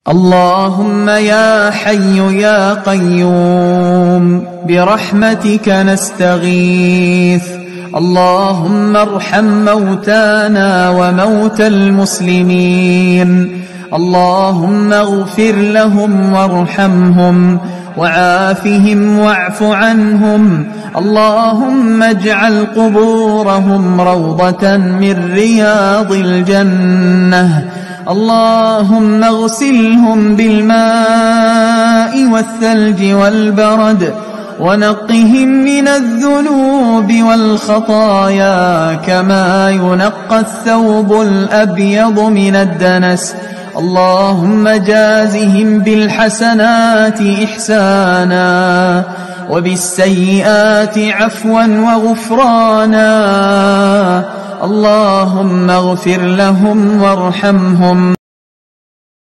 اللهم يا حي يا قيوم برحمتك نستغيث. اللهم ارحم موتانا وموتى المسلمين. اللهم اغفر لهم وارحمهم وعافهم واعف عنهم. اللهم اجعل قبورهم روضة من رياض الجنة. اللهم اغسلهم بالماء والثلج والبرد، ونقهم من الذنوب والخطايا كما ينقى الثوب الأبيض من الدنس. اللهم جازهم بالحسنات إحسانا وبالسيئات عفوا وغفرانا. اللهم اغفر لهم وارحمهم.